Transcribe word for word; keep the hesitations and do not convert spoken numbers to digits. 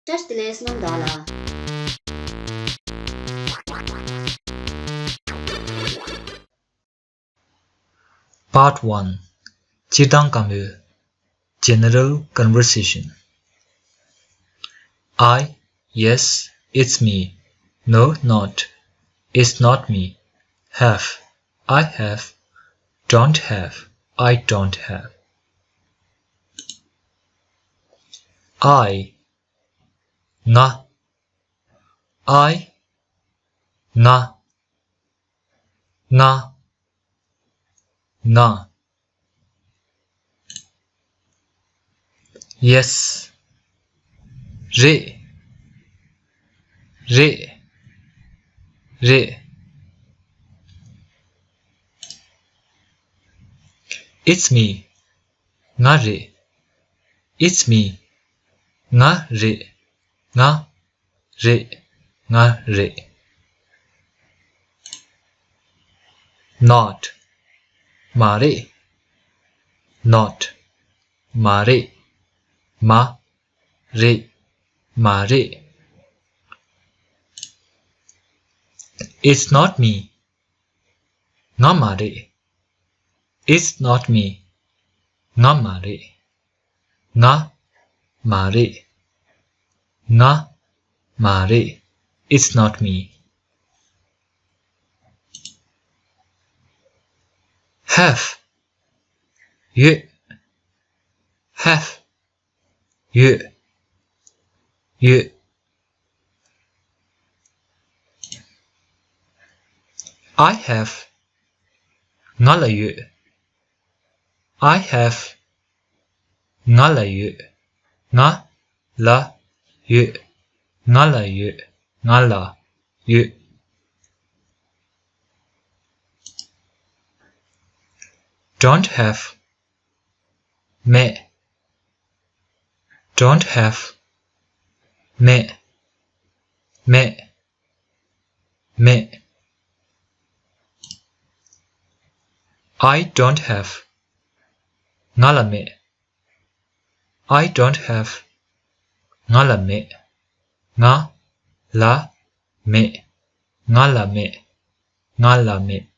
བཀྲ་ཤིས་བདེ་ལེགས་སོ་ནམ་ཟླ་བ་ལགས། Part one. སྤྱིར་བཏང་བཀའ་མོལ། General conversation. I, yes, it's me. No, not, it's not me. Have, I have. Don't have, I don't have. I, ང. I, ང. ང. ང. Yes. རེད། རེད། རེད། It's me. ང་རེད། It's me. ང་རེད། ང་རེད། ང་རེད། Not. མ་རེད། Not. མ་རེད། མ་རེད། མ་རེད། It's not me. ང་མ་རེད། It's not me. ང་མ་རེད། ང་མ་རེད། ང་མ་རེད། It's not me. Have. ཡོད། Have. ཡོད། ཡོད། I have. ང་ལ་ཡོད། I have. ང་ལ་ཡོད། ང་ལ་ཡོད། ང་ལ་ཡོད། ང་ལ་ཡོད། Don't have. མེད། Don't have. མེད། མེད། མེད། I don't have. ང་ལ་མེད། I don't have. ང་ལ་མེད། ང་ལ་མེད། ང་ལ་མེད། ང་ལ་མེད།